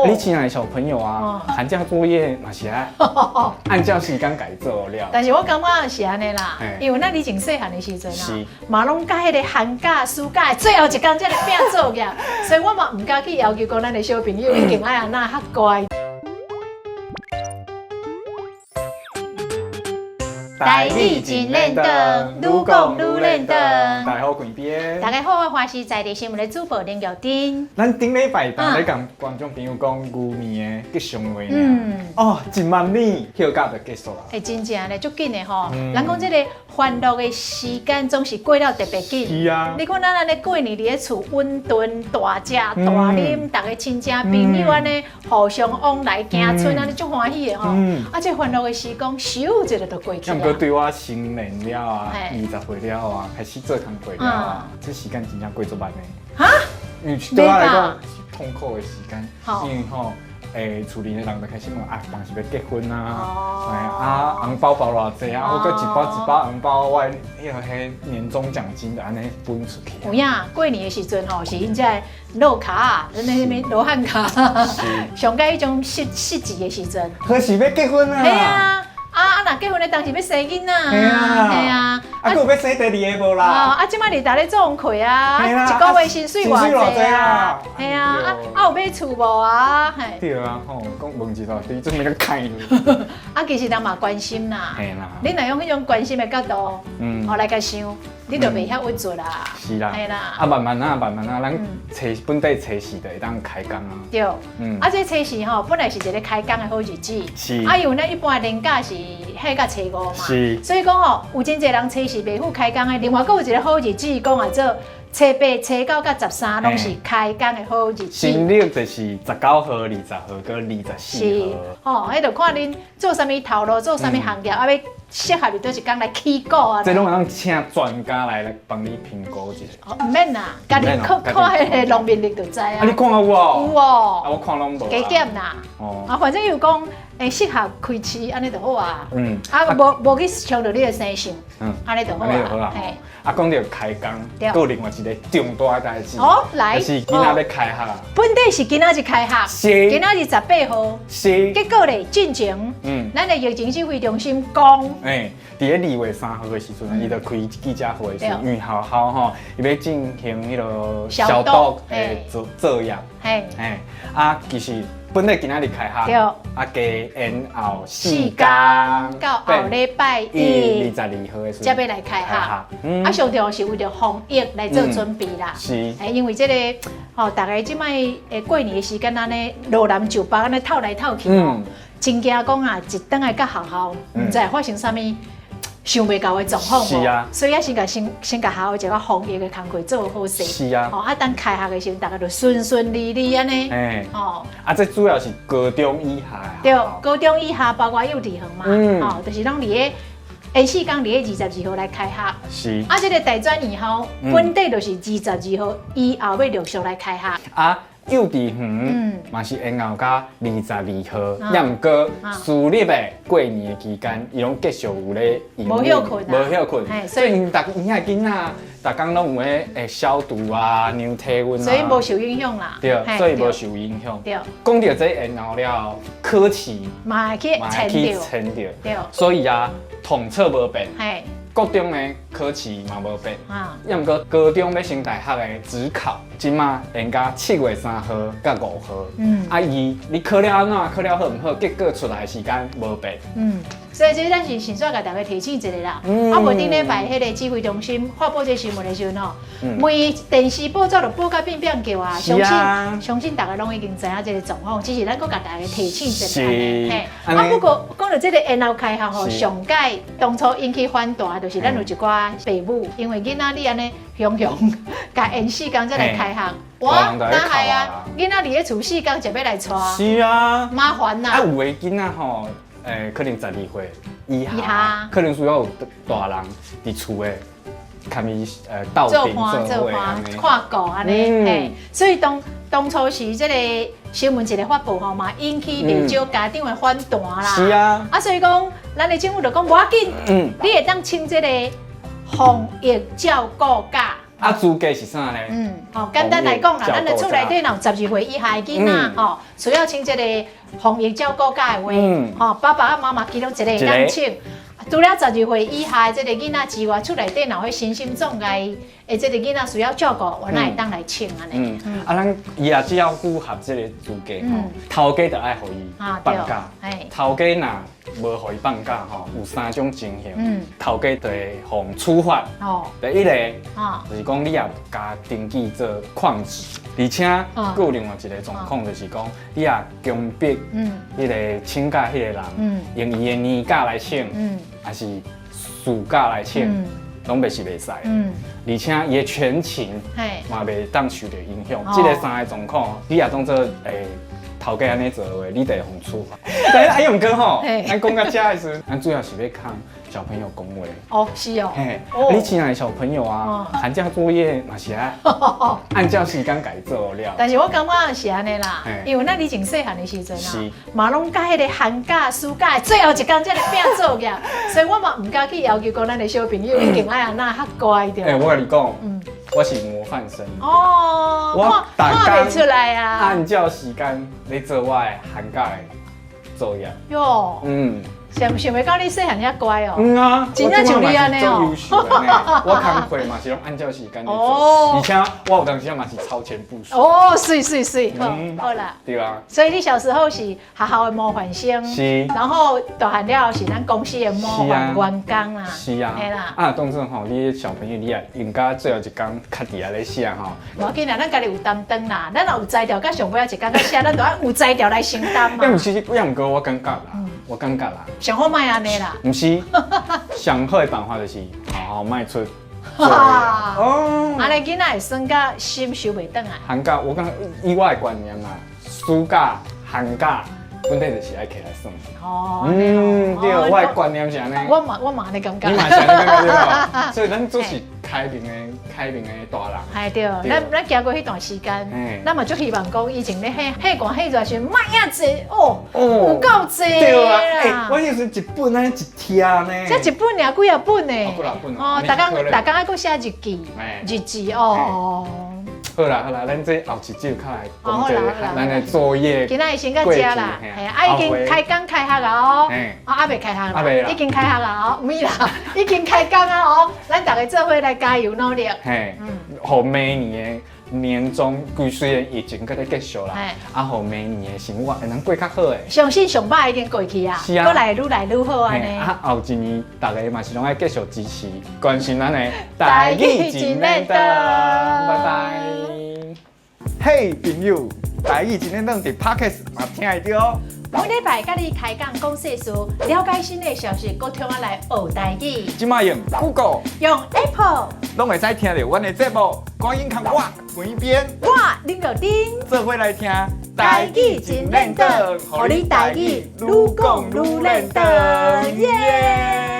你親愛的小朋友啊，寒假作業嘛是愛按照時間共做了。但是我感覺是按呢啦，因為咱以前細漢的時陣啊，嘛攏佮彼个寒假、暑假最後一工才來拼作業，所以我嘛毋敢去要求講咱的小朋友一定愛按怎較乖。台語真輪轉，愈講愈輪轉。大家好，貴邊。大家好，我是在地新聞的主播林玉珍。咱頂禮拜當咧共觀眾朋友講牛年的吉祥話。嗯。哦，1萬年休假就結束啦。欸，真正咧，足緊的吼。人講這个歡樂的時間總是過了特別緊。是啊。你看咱按呢過年佇咧厝溫頓大食大啉，逐个親戚朋友按呢互相往來行賰，按呢足歡喜的吼。啊，這歡樂的時光，咻一下就過去了。對我成年了啊，20歲了啊，開始做工課了啊，這時間真正過足慢的。哈？因為對我來講是痛苦的時間，因為吼，厝裡的人就開始問啊，當時欲結婚啊，啊，紅包包偌濟啊，我閣一包一包紅包，我彼年終獎金就按呢分出去。有影，過年的時陣吼，是𪜶這樂卡，那啥物羅漢跤，上蓋彼種實實際的時陣。何時欲結婚啊？嘿啊。啊啊！若結婚的當時欲生囡仔，嘿啊，嘿啊，啊，閣有欲生第二个無啦？啊，這擺你逐咧做功課啊，一个月薪水偌濟啊？嘿啊，啊啊有買厝無啊？嘿。對啊，吼，講問一大堆，準備咧開。啊，其實人嘛關心啦。嘿啦。你若用彼種關心的角度，哦來共想，你就袂遐鬱卒啦。是啦。嘿啦。啊，慢慢啊，慢慢啊，咱初本底初四就會當開工啊。對。啊，這初四吼，本來是一个開工的好日子。是。啊，因為咱一般年假是歇到初五嘛。是。所以講吼，有真濟人初四袂赴開工的，另外閣有一个好日子，講啊做初八、初九佮13，攏是開工的好日子。新曆就是19號、20號閣24號。吼，彼就看恁做啥物頭路，做啥物行業，啊欲適合佇佗一工來起股啊。這攏會當請專家來幫你評估一下。毋免啦，家己看看彼个農民曆就知啊。啊，你看有無？有哦。啊，我看攏無。加減啦。哦。啊，反正又講會適合開市，按呢就好啊。啊，無去傷著你的生性。按呢就好啊。嘿。啊，講著開工，閣有另外一个重大的代誌。哦，來。就是囡仔欲開學。本底是今仔日開學。是。今仔日18號。是。結果咧，進前，咱的疫情指揮中心講。欸，佇咧2月3號的時陣，伊就開記者會時，因為學校吼，伊欲進行彼个消毒的作業。嘿。嘿，啊，其實本來今仔日開學，啊，加延後四工，到後禮拜一，22號的時陣，才欲來開學。啊，上重要是為著防疫來做準備啦。是。欸，因為這个吼，逐家這擺過年的時間按呢，落南就北按呢透來透去吼，真驚講啊，一轉來到學校，毋知會發生啥物想袂到的狀況。是啊。所以啊，先共先先共學校一个防疫的工課做好勢。是啊。吼，啊，等開學的時陣，逐家就順順利利按呢。欸。吼。啊，這主要是高中以下。對，高中以下包括幼稚園嘛。吼，就是攏佇咧延四工，佇咧22號來開學。是。啊，這个大專院校本底就是22號以後欲陸續來開學。啊。幼稚園嘛是延後到22號，也毋過私立的過年的期間，伊攏繼續有咧營無歇睏，無歇睏，所以𪜶逐𪜶遐囡仔，逐工攏有咧會消毒啊、量體溫啊，所以無受影響啦。對，所以無受影響。對，講著這延後了，考試嘛會去簽著，對，所以啊，統測無變。國中的考試嘛無變，抑毋過高中欲升大學的指考，這馬延到7月3號佮5號。啊，伊你考了按怎，考了好毋好，結果出來的時間無變。所以這咱是先煞共大家提醒一下啦。啊，無頂禮拜彼个指揮中心發布這新聞的時陣吼，每電視報紙就報甲變變叫啊。相信相信大家攏已經知影這个狀況，只是咱閣共大家提醒一下。是。啊，不過講著這个延後開學吼，上蓋當初引起反彈，就是咱有一寡爸母，因為囡仔你按呢雄雄共延四工才來開學，哇，哪係啊？囡仔佇咧厝四工就欲來帶。是啊。麻煩啦。啊，有的囡仔吼。欸，可能12歲以下，可能需要有大人佇厝的，共伊鬥陣做伙看顧按呢，嘿，所以當初時這个新聞一个發布吼嘛，引起袂少家長的反彈啦。是啊。啊，所以講，咱的政府就講無要緊，你會當請這个防疫照顧假。啊，資格是啥呢？嗯，吼，簡單來講啦，咱的厝內底若有12歲以下的囡仔，吼，需要請這個防疫照顧假的話，吼，爸爸啊媽媽其中一個會當請。除了十二歲以下的這個囡仔之外，厝內底若有身心障礙的這個囡仔需要照顧，我咱會當來請按呢。嗯，啊，咱伊也只要符合這個資格吼，頭家就愛予伊放假。頭家若無予伊放假吼，有三種情形。頭家就會予處罰。第一個，就是講你也共登記做曠職，而且閣有另外一個狀況，就是講你也強迫彼個請假彼個人，用伊的年假來請，抑是事假來請，攏袂是袂使。而且伊的全勤嘛袂當受著影響。這個三个狀況，你也當做頭家按呢做的話，你就會予處罰。但是啊，毋過吼，咱講到遮的時陣，咱主要是欲共小朋友講話。哦，是哦。嘿，你親愛的小朋友啊，寒假作業嘛是愛按照時間共伊做了。但是我感覺是按呢啦，因為咱以前細漢的時陣啊，嘛攏佮彼个寒假、暑假最後一工才來拼作業，所以我嘛毋敢去要求講咱的小朋友一定愛按怎較乖著。欸，我共你講，我是模範生。哦，我看看袂出來啊。按照時間咧做我的寒假的作業。喲，想想袂到你細漢遐乖哦。嗯啊，真正像你按呢哦。我優秀的呢，我工課嘛是攏按照時間咧做，而且我有當時嘛是超前部署。哦，媠媠媠，好，好啦。對啊。所以你小時候是學校的模範生，然後大漢了後是咱公司的模範員工啦。是啊。嘿啦。啊，當初吼，你小朋友你也應該最後一工較佇遐咧寫吼。無要緊啦，咱家己有擔當啦，咱若有才調，佮上尾仔一工閣寫，咱就愛有才調來承擔嘛。抑毋是，抑毋過我感覺啦，我感覺啦。上好莫按呢啦。毋是，上好的辦法就是好好莫出作業。哦。按呢囡仔會耍甲心收袂轉來。寒假，我感覺以我的觀念啦，暑假、寒假本底就是愛起來耍。哦，嗯，對，我的觀念是按呢。我嘛按呢感覺。你嘛是按呢感覺對無？所以咱總是開明的、開明的大人。係對，咱行過彼段時間，咱嘛足希望講以前咧彼寒彼熱時，莫遐濟哦，有夠濟。對啊，欸，我彼時一本按呢一疊呢。才一本爾，幾仔本呢？幾仔本哦，逐工逐工愛閣寫日記，日誌哦。好啦好啦，咱這後一集較來講這個咱的作業。今仔日先到這啦，嘿啊，已經開工開學啊哦，啊，猶未開學啦，已經開學啊哦，毋是啦，已經開工啊哦，咱逐家做伙來加油努力。嘿，予明年的年終，雖然疫情閣咧繼續啦，啊，予明年的生活會當過較好的。相信上歹已經過去啊，閣來愈來愈好按呢。啊，後一年逐家嘛是攏愛繼續支持、關心咱的台語真練檔，拜拜。嘿，朋友，台語真練檔佇 Podcast 嘛聽會著哦。每禮拜佮你開講講世事，了解新的消息，閣通仔來學台語。這擺用 Google，用 Apple，攏會使聽著阮的節目。趕緊共我關邊，我林若丁，做伙來聽台語真練檔，予你台語愈講愈練檔，耶！